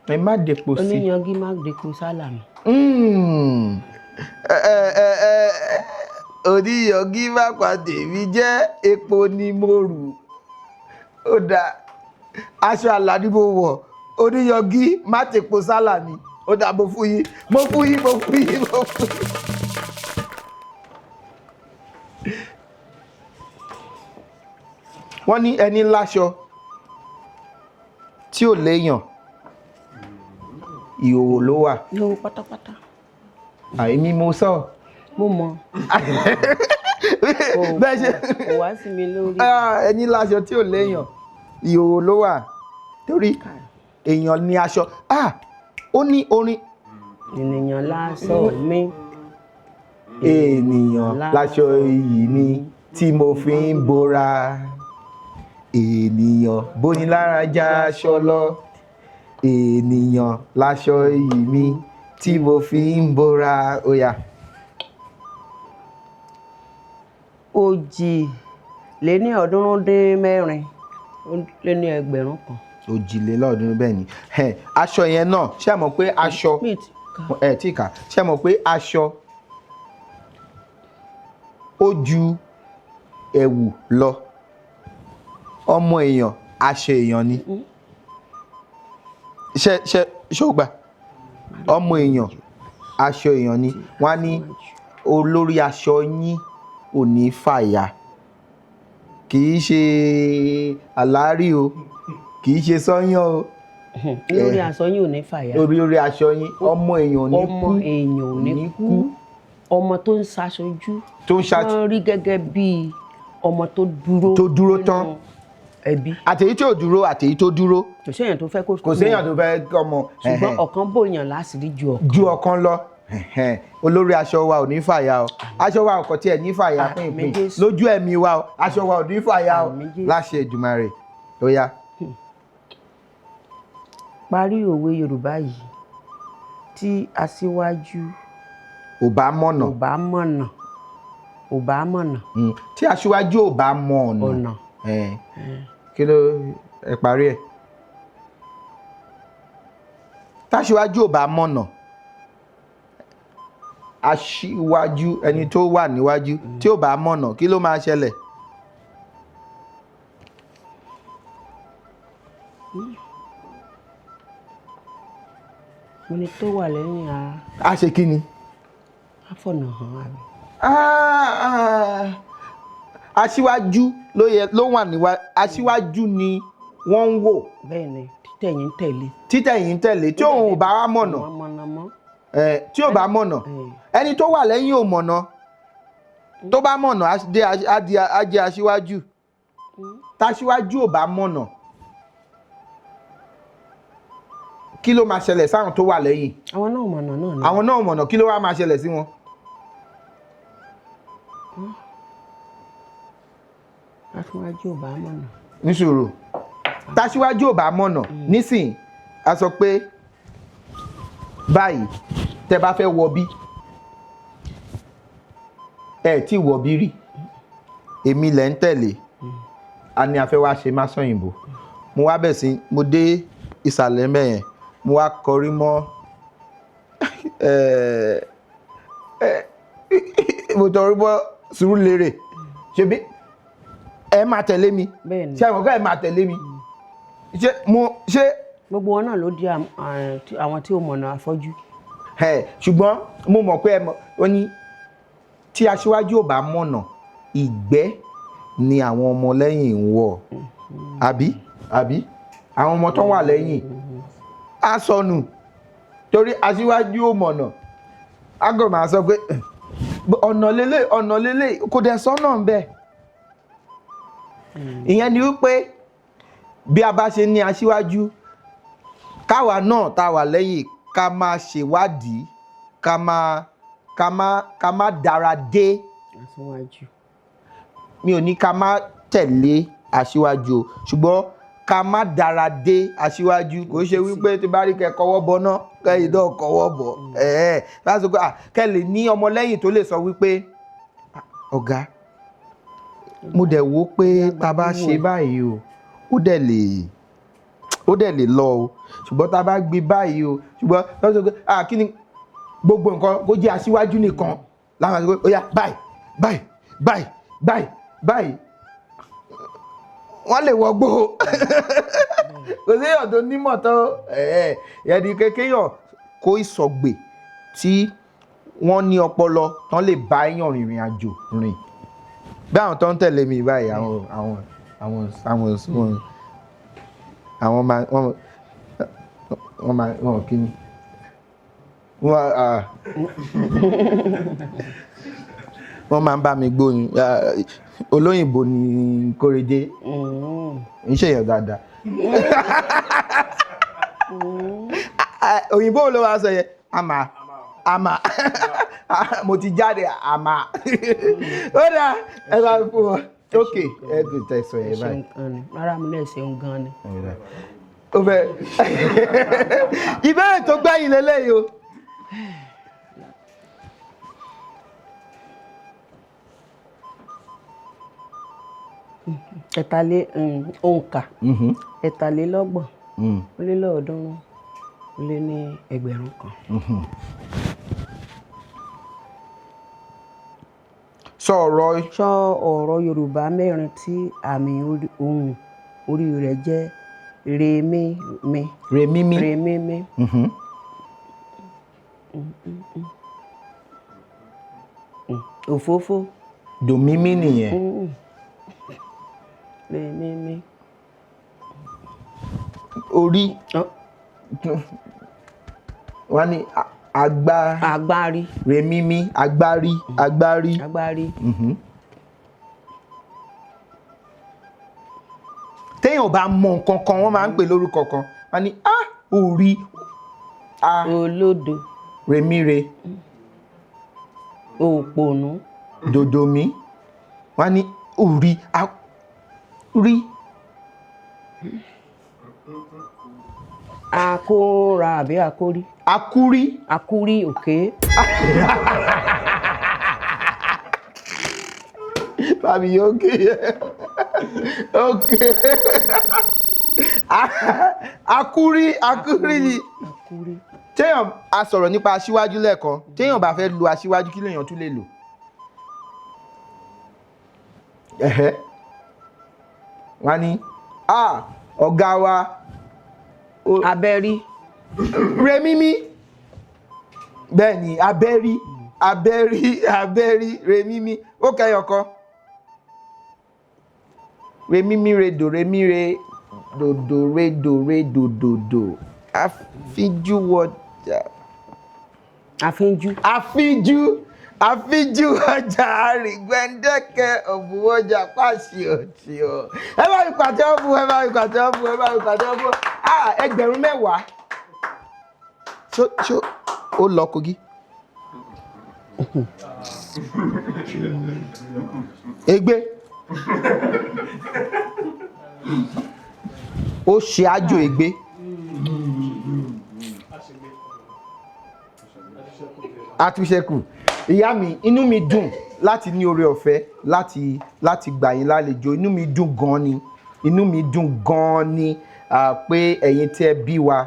Ẹ má depo sí. Oníyanjú má depo sálà mi. Oníyanjú má pàdé mi jẹ́, epo ni mo rù. Ó dáa, aṣọ àlà ni mo wọ̀, oníyanjú má tepo sálà mi. Ó dáa, mo fún yín, mo fún yín, mo fún yín, mo fún yín. Wọ́n ní ẹni láṣọ tí ò léèyàn. Ìhòòhò ló wà. Ìhòòhò pátápátá. Àìmí mo sọ. Mo mọ. Bẹ́ẹ̀ ṣe. Kò wá sí mi lórí. Ẹni láṣọ tí ò léèyàn, ìhòòhò ló wà, torí èèyàn ní aṣọ. Ó ní orin. Ènìyàn láṣọ mi. Ènìyàn láṣọ iyì mi tí mo fi ń bora. Ènìyàn bónilára já aṣọ lọ. Ènìyàn láṣọ iyì mi tí mo fi ń bora. Ó yá. 324 lé ní ẹgbẹ̀rún kan. 323, bẹ́ẹ̀ ni. Aṣọ yẹn náà, ṣé ẹ mọ̀ pé aṣọ ẹ tí kà, ṣé ẹ mọ̀ pé aṣọ ó ju ẹ̀wù lọ? Ọmọ èèyàn aṣọ èèyàn ni. Ṣe ṣe ṣó gbà? Ọmọ èèyàn aṣọ èèyàn ni. Wọ́n á ní olórí aṣọ yín ò ní fàya. Kì í ṣe àlárí o, kì í ṣe sọ́yán o. Lórí aṣọ yín ò ní fàya. Orí aṣọ yín, ọmọ èèyàn ò ní kú. Ọmọ èèyàn ò ní kú. Ọmọ tó ń ṣaṣojú. Tó ń ṣaṣojú. Wọ́n rí gẹ́gẹ́ bí ọmọ tó dúró. Tó dúró tán. Ẹbí. Àtèyí tí ò dúró, àtèyí tó dúró. Kò séèyàn tó fẹ́ kó. Kò séèyàn tó fẹ́ ọmọ. Ṣùgbọ́n ọ̀kan bòyàn láṣìírí ju ọ̀kan. Ju ọ̀kan lọ. Olórí aṣọ wa ò ní fàya o. Aṣọ wa ọkọ̀ tí ẹ̀ ní fàya pínpín. Lójú ẹ̀mí wa o, aṣọ wa ò ní fàya o. Láṣẹ Èdùmàrè. Ó yá. Parí òwe Yorùbá yìí: tí aṣíwájú ò bá mọ̀nà. Ò bá mọ̀nà. Ò bá mọ̀nà. Tí aṣíwájú ò bá mọ ọ̀nà. Kí ló ẹ parí ẹ̀? Táṣíwájú ò bá mọ̀nà, aṣíwájú ẹni tó wà níwájú tí ò bá mọ̀nà, kí ló máa ṣẹlẹ̀? Ẹni tó wà lẹ́yìn a. A ṣe kí ni? A fọ̀nà hàn àbí. Aṣíwájú ló wà níwájú, aṣíwájú ni wọ́n ń wò. Bẹ́ẹ̀ni, títẹ̀yìn tẹ̀lé. Títẹ̀yìn tẹ̀lé, tí òun ò bá wá mọ̀nà. Tí ò bá mọ̀nà, ẹni tó wà lẹ́yìn ò mọ̀nà. Tó bá mọ̀nà, á jẹ́ aṣíwájú. Táṣíwájú ò bá mọ̀nà, kí ló máa ṣẹlẹ̀ sáwọn tó wà lẹ́yìn? Àwọn náà mọ̀nà náà ni. Àwọn náà mọ̀nà, kí ló wá máa ṣẹlẹ̀ sí wọn? Aṣíwájú ò bá mọ̀nà. Níṣòro. Táṣíwájú ò bá mọ̀nà, nísìn, a sọ pé báyìí, tẹ bá fẹ́ wọ bí, ẹ tí wọ bí rí, èmi lẹ̀ ń tẹ̀lé, a ní a fẹ́ wá ṣe Másọ̀yìnbó. Mo wá bẹ̀ sí, mo dé ìsàlẹ̀ mẹ́yẹn, mo wá kọrí mọ́, mo tọrí mọ́ Sùúrùlérè. Ṣebí ẹ máa tẹ̀lé mi? Ṣé àwọn ọ̀gá ẹ máa tẹ̀lé mi? Ṣé mo ṣé. Gbogbo wọn náà ló di àwọn tí ó mọ̀nà afọ́jú. Ṣùgbọ́n mo mọ̀ pé ẹ mọ̀ ó ní tí aṣíwájú ò bá mọ̀nà, ìgbẹ́ ni àwọn ọmọ lẹ́yìn ń wọ̀. Àbí àbí àwọn ọmọ tó wà lẹ́yìn á sọnù torí aṣíwájú ò mọ̀nà. Á kàn máa sọ pé ọ̀nà lélẹ̀, ọ̀nà lélẹ̀, kò dẹ̀ sọ́nà ń bẹ̀. Ìyẹn ni wípé bí a bá ṣe ní aṣíwájú, káwa náà tá a wà lẹ́yìn ká máa ṣèwádìí, ká má dára dé. Aṣíwájú. Mi ò ní ká má tẹ̀lé aṣíwájú o, ṣùgbọ́n ká má dára dé aṣíwájú. Kò ṣe wípé tí bá rí kẹ kọwọ́ bọ náà, kẹ́yìn náà kọwọ́ bọ̀. Lásìkò kẹ́ lè ní ọmọlẹ́yìn tó lè sọ wípé ọ̀gá, mo dẹ̀ wò pé tá a bá ṣe báyìí o, ó dẹ̀ lè lọ o, ṣùgbọ́n tá a bá gbé báyìí o, ṣùgbọ́n lọ́sọ̀ pé kí ni gbogbo nǹkan kó jẹ́ aṣíwájú nìkan láwọn àti pé ó yá báyìí báyìí báyìí báyìí báyìí, wọ́n lè wọgbó. Kò séèyàn tó nímọ̀ tó ẹni kékéyàn kó ìsọ̀gbè tí wọ́n ní ọpọlọ tán lè bá èèyàn rìnrìn àjò rìn. Bí àwọn tó ń tẹ̀lé mi báyìí, àwọn máa wọ́n máa wọ́n kí ni Wọ́n wọ́n máa ń bá mi gbóyin. Olóyìnbó ni Kóredé, ń ṣèyàn dáadáa. Òyìnbó ló wá sọ yẹn, àmà àmà mo ti jáde àmà. Ó dáa, ẹ bá fún wọn. Ok, ẹ kò tẹ sọ Ẹ yẹn ṣeun báyìí. gan ni. Rárá, mo náà ṣeun gan ni. Ó fẹ́ ìbéèrè tó gbẹ̀yìn lélẹ́yìí o. Ẹ̀tàlé òǹkà 33 ó lé 301. Sọ ọ̀rọ̀. Sọ ọ̀rọ̀ Yorùbá mẹ́rin tí àmì ohùn orí rẹ̀ jẹ́ rèmímí. Rèmímí. Rèmímí. Òfófó. Dòmímí nìyẹn. Rèmímí. Orí wọ́n ní agbá. Agbárí. Rèmímí, agbárí, agbárí. Agbárí. Téèyàn bá mọ nǹkan kan, wọ́n máa ń pè lórúkọ kan, wọ́n ní a orí a. Olódo. Rèmíre. Òpònú. Dòdòmí. Wọ́n ní orí a rí. Akóra àbí akórí. Akúrí. Akúrí, òkè. Bàbí yóò ké òkè. Akúrí, akúrí ni. Akúrí. Téèyàn a sọ̀rọ̀ nípa aṣíwájú lẹ́ẹ̀kan, téèyàn bá fẹ́ lo aṣíwájú, kí lèèyàn tún lè lò? Ẹ̀hẹ́. Wọ́n á ní ọ̀gá wa. Abẹ́rí. Rẹ̀mímí. Bẹ́ẹ̀ ni, abẹ́rí, abẹ́rí, abẹ́rí, rẹ̀mímí. Ó kẹyọ̀ kan. Rẹ̀mímí, redò, rẹ̀míre, dòdò, redò, redò, dòdò. Àfíjú wọjà. Àfínjú. Àfíjú, àfíjú ọjà, àrìngbẹ́ndẹ́kẹ́ òbúwọ́jà pàṣẹ-ọ̀tì-ọ̀. Ẹ bá mi pàtẹ́wọ́ fún, ẹ bá mi pàtẹ́wọ́ fún, ẹ bá mi pàtẹ́wọ́ fún. 10,000. Ṣó ṣó ó lọ Kogi? Ègbé. Ó ṣe àjò ègbé. Àtúnṣekù. Ìyá mi, inú mi dùn láti ní oore ọ̀fẹ́ láti gbà yín lálejò. Inú mi dùn gan ni, inú mi dùn gan ni pé ẹ̀yin tí ẹ bí wa,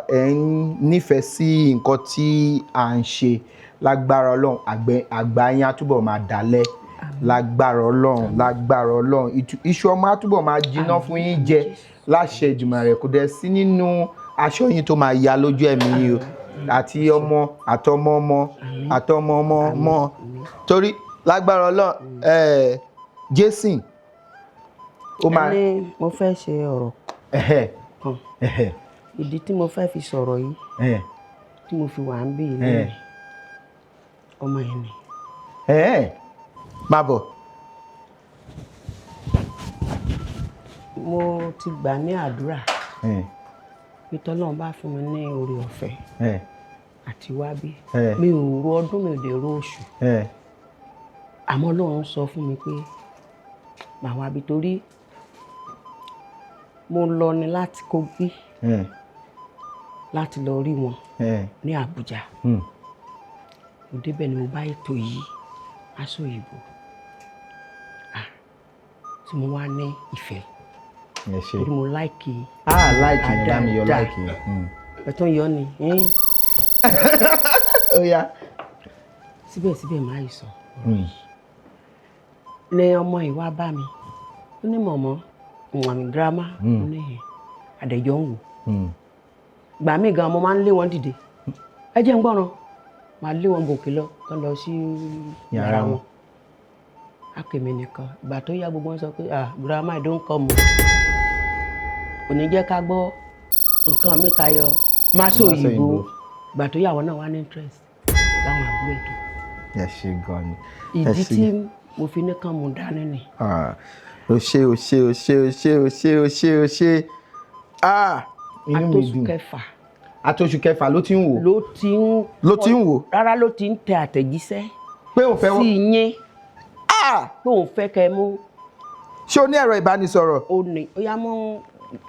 ẹ̀ ń nífẹ̀ẹ́ sí nǹkan tí à ń ṣe. Lágbára Ọlọ́run, àgbà yín á túbọ̀ máa dálẹ̀. Lágbára Ọlọ́run, lágbára Ọlọ́run, iṣu ọmọ á túbọ̀ máa jiná fún yín jẹ láṣẹ Èdùmàrè. Kò dẹ̀ sí nínú aṣọ yín tó máa ya lójú ẹ̀mí yín o, àti ọmọ àtọmọ ọmọ àtọmọ ọmọ ọmọ, torí lágbára Ọlọ́run, Jason ó máa. Ẹni mo fẹ́ ṣe ọ̀rọ̀ kan. Ìdí tí mo fẹ́ fi sọ̀rọ̀ yìí, tí mo fi wà ń bí ilé mi, ọmọ yẹn ni. Má bọ̀. Mo ti gbà ní àdúrà pé tọ́lọ́run bá fún mi ní oore ọ̀fẹ́ àti wá bí. Mi ò ro ọdún, mi ò dé ro oṣù. Àmọ́ Ọlọ́run sọ fún mi pé màá wá bí, torí mo lọ ni láti Kogi láti lọ rí wọn ní Àbújá. Mo débẹ̀ ni mo bá ètò yìí, aṣọ òyìnbó, tí mo wá ní ìfẹ́. Ẹ ṣé. Torí mo like. Ah, like yẹn, bá mi yọ. Dáadáa. Like yẹn. Ẹ tó ń yọ ni. Ó yá. Síbẹ̀síbẹ̀ máa yìí sọ ní ọmọ yìí wá bá mi, ó ní mọ̀mọ́ àmì girama, ó ní àdẹ̀jọ́ ń wò. Gbà mí gan, mo máa ń lé wọn dìde, ẹ jẹ́ ń gbọ́ràn, máa lé wọn gòkè lọ kán lọ sí yàrá wọn. Á pè mí nìkan. Ìgbà tó yá, gbogbo wọn sọ pé, "Ah, grandma don come o, kò ní jẹ́ ká gbọ́ nǹkan mi tayọ máṣe òyìnbó." Ìgbà tó yàwó náà wá ní interest láwọn àbúrò ètò. Ẹ ṣe gan ni. Ẹ Ìdí ṣé. tí mo fi ní kàn mú dání ni. Ah, o ṣé, o ṣé, o ṣé, o ṣé, o ṣé, o ṣé, o ṣé. Ah, inú mi Àtòṣù dùn. kẹfà. Àtòṣù kẹfà ló ti ń wò. Ló ti ń. Ló ti ń wò. Rárá, ló ti ń tẹ àtẹ̀jíṣẹ́. Pé òun fẹ́ sí yín. Ah! Pé òun fẹ́ kẹ́ mú. Ṣé o ní ẹ̀rọ ìbánisọ̀rọ̀? Ó ní, ó yá mú.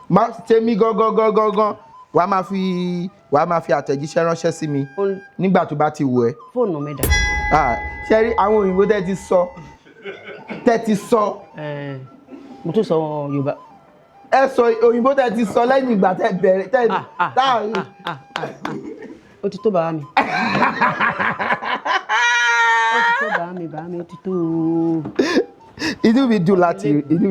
Má tèmi gangan gangan gangan, wàá máa fi àtẹ̀jíṣẹ́ ránṣẹ́ sí mi nígbà tó bá ti wù ẹ́. Fóònù mi dà. Ah, ṣe rí àwọn òyìnbó tẹ́ ti sọ. Mo tún sọ Yorùbá. Ẹ sọ òyìnbó tẹ́ ti sọ lẹ́yìn ìgbà tẹ́ bẹ̀rẹ̀ tẹ́ táà. Ó ti tó, bàbá mi. Ó ti tó, bàbá mi, bàbá mi, ó ti tó o. Inú mi dùn láti rí ẹ, inú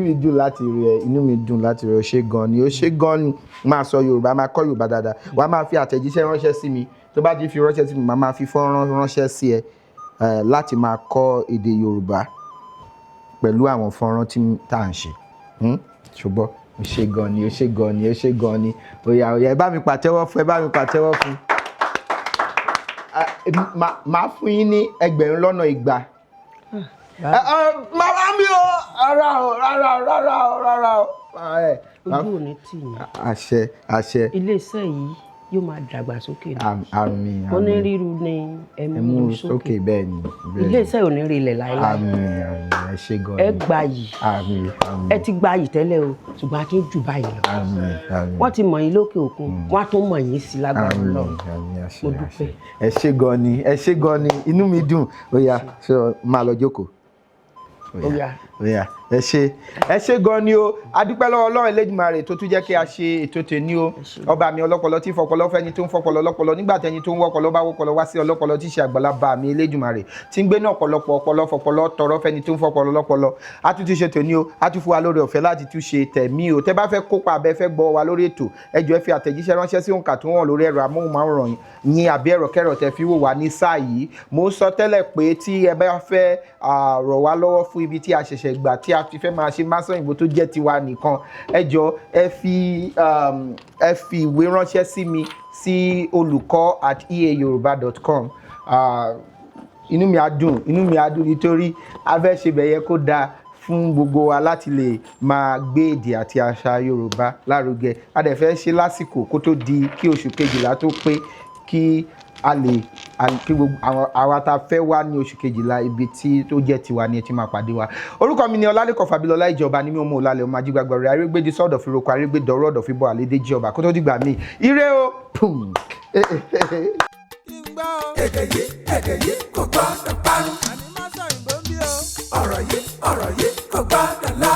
mi dùn láti rí ẹ. Ó ṣe gan ni, ó ṣe gan ni. Máa sọ Yorùbá, máa kọ́ Yorùbá dáadáa. Wàá máa fi àtẹ̀jíṣẹ́ ránṣẹ́ sí mi. Tó bá ti fi ránṣẹ́ sí mi, màá máa fi fọ́nrán ránṣẹ́ sí ẹ láti máa kọ́ èdè Yorùbá pẹ̀lú àwọn fọ́nrán tí tá à ń ṣe. Ṣùgbọ́n ó ṣe gan ni, ó ṣe gan ni, ó ṣe gan ni. Ó yá, ó yá, ẹ bá mi pàtẹ́wọ́ fún, ẹ bá mi pàtẹ́wọ́ fún. Ah, màá fún yín ní 200,000. Màmá mi o, rárá o, rárá o, rárá o, rárá o. Ojú ò ní tì yín. Àṣẹ, àṣẹ. Iléeṣẹ́ yìí yóò máa dàgbàsókè ni. Àmín. Wọ́n ní Àmín. ríru ni ẹmú ẹmú sókè. sókè. Bẹ́ẹ̀ ni, bẹ́ẹ̀ ni. Iléeṣẹ́ ò ní rí ilẹ̀ láéláé. Àmín, àmín, ẹ ṣé gan Ẹ ni. gbayì. Àmín, àmín. Ẹ ti gbayì tẹ́lẹ̀ o, ṣùgbọ́n a tún jù báyìí lọ. Àmín, àmín. Wọ́n ti mọ̀ yín lókè òkun, wọ́n á tún mọ̀ yín sí lágbára Àmín. Ọlọ́run. Àmín, àṣẹ. Mo dúpẹ́. Ẹ ṣé gan ni, ẹ ṣé gan ni, inú mi dùn. Ó yá, ṣé máa lọ jókòó. Ó yá. Ó yá, ẹ ṣé, ẹ ṣé gan ni o. Adúpẹ́ lọ́wọ́ Ọlọ́run Elédùmarè tó tún jẹ́ kí a ṣe ètò tèmi o. Ọba mi ọlọ́pọlọ tí fọpọlọ fẹ́ni tó ń fọpọlọ lọ́pọlọ nígbà tẹni tó ń wọ́pọlọ bá wọ́pọlọ wá sí ọlọ́pọlọ tí í ṣe àgbàlá bá mi Elédùmarè tí ń gbé ní ọ̀pọ̀lọpọ̀ ọpọlọ fọpọlọ tọrọ fẹ́ni tó ń fọpọlọ lọ́pọlọ. A tún ti ṣe tòní o, a tún fún wa lórí ọ̀fẹ́ láti tún ṣe tẹ̀mí o. Tẹ́ bá fẹ́ kópa abẹ́ fẹ́ gbọ́ wa lórí ètò, ẹ jọ̀ọ́, ẹ fi àtẹ̀jíṣẹ́ ránṣẹ́ sí òǹkà tó wọ̀n lórí ẹ̀rọ amóhùnmáwòrán yín àbí ẹ̀rọ kẹ́rọ̀ tẹ́ fi wò wá ní sáà yìí. Mo ń sọ tẹ́lẹ̀ pé tí ẹ bá fẹ́ rọ̀ wá lọ́wọ́ fún ibi tí a ṣẹ̀ṣẹ̀ gbà tí a ti fẹ́ máa ṣe Másọ̀yìnbó tó jẹ́ tiwa nìkan, ẹ jọ̀ọ́, ẹ fi ìwé ránṣẹ́ sí mi sí olùkọ́@eayoruba.com. Inú mi á dùn, inú mi á dùn, nítorí a fẹ́ ṣe bẹ̀yẹ kó dáa fún gbogbo wa láti lè máa gbé èdè àti àṣà Yorùbá lárugẹ. A dẹ̀ fẹ́ ṣe lásìkò kó tó di kí oṣù kejìlá tó pé, kí a lè kí gbogbo àwọn àwa tá a fẹ́ wá ní oṣù kejìlá, ibi tí tó jẹ́ tiwa ni ẹ ti máa pàdé wa. Orúkọ mi ni Ọlálẹ́kọ̀ Fàbílọ́lá. Ìjọba ní mi ò mọ òlàlẹ̀ ọmọ ajígbàgbọ́ rẹ̀ arégbèdì sọ́dọ̀ fi roko arégbèdọ̀rọ̀ ọ̀dọ̀ fi bọ́ àlédè ọba kó tó dìgbà míì. Ire o. Pum. Èdè yìí, èdè yìí kò gbọ́dọ̀ parun. Ọ̀rọ̀ yìí, ọ̀rọ̀ yìí kò gbọ́dọ̀ lọ.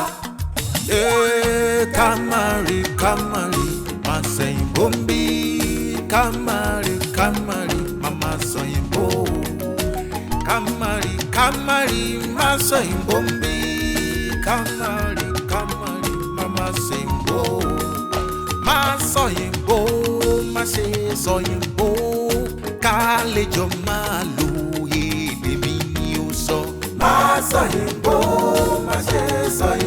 Ee, ká má rí, ká má rí, má sẹ̀yìnbó ń bí. Ká má rí, ká má rí, má má sọ̀yìnbó. Ká má rí, ká má rí, má sọ̀yìnbó ń bí. Ká má rí, ká má rí, má má sẹ̀yìnbó. Má sọ̀yìnbó, má ṣe sọ̀yìnbó. Ká lè jọ máa lo èdè mi ni ó sọ. Má sọ̀yìnbó, má ṣe sọ̀yìnbó.